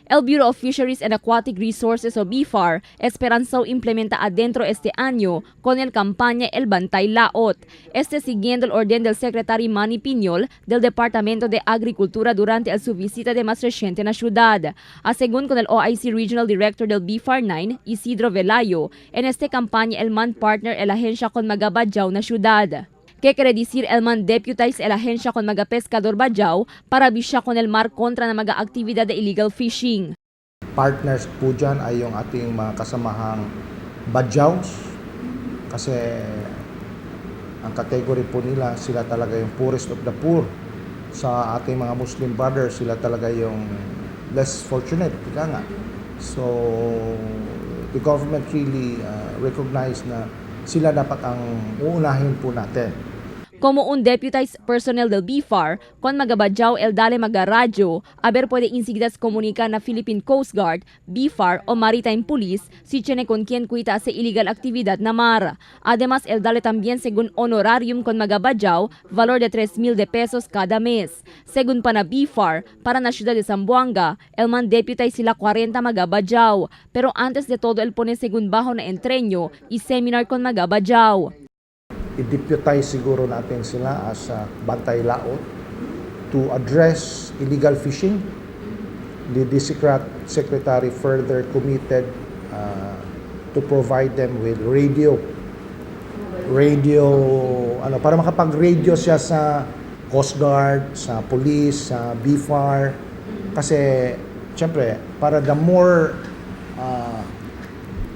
El Bureau of Fisheries and Aquatic Resources o BFAR esperanzó implementa adentro este año con el campaña El Bantay Laot. Este siguiendo el orden del secretario Manny Piñol del Departamento de Agricultura durante el su visita de más reciente en la ciudad. A según con el OIC Regional Director del BFAR 9, Isidro Velayo, en esta campaña el man partner el agencia con mga Badjao na ciudad. ¿Qué quiere decir el man deputize el agencia con mga pescador Badjao para bisya con el mar contra na mga actividad de illegal fishing? Partners po dyan ay yung ating mga kasamahang Badjaos kasi ang category po nila, sila talaga yung poorest of the poor. Sa ating mga Muslim brothers, sila talaga yung less fortunate, ika nga. So, the government really recognize na sila dapat ang uunahin po natin. Como un deputized personnel del BFAR, con mga Badjao el dale mga radyo, a ver puede insigdas comunicar na Philippine Coast Guard, BFAR o Maritime Police si tiene con quien cuita hace ilegal actividad na mar. Además, el dale también según honorarium con mga Badjao, valor de 3 mil de pesos cada mes. Según pa na BFAR, para na ciudad de Zamboanga, el man deputize sila 40 mga Badjao. Pero antes de todo, el pone según bajo na entreño y seminar con mga Badjao. I-deputize siguro natin sila as a bantay laot to address illegal fishing. The district secretary further committed to provide them with radio. Radio, ano, para makapag-radio siya sa Coast Guard, sa police, sa BFAR. Kasi, siyempre, para the more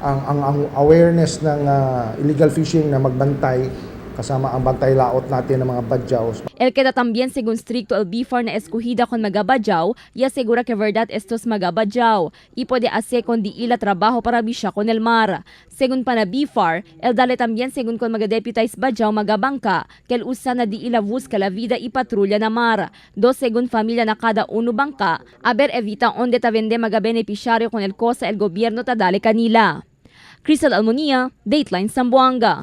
ang awareness ng illegal fishing na magbantay kasama ang bantay laot natin ng mga Badjaos. El queda también según stricto el BFAR na escogida con mga Badjao y asegura que verdad estos mga Badjao y puede hacer con di ila trabajo para bisya con el mar. Según pa na BFAR, el dale también según con mga deputized Badjao mga bangka, que el usa na di ila busca la vida y patrulla na mar. Dos según familia na cada uno bangka, a ver evita onde ta vende mga beneficiario con el cosa el gobierno ta dale kanila. Crystal Almonia, Dateline Zamboanga.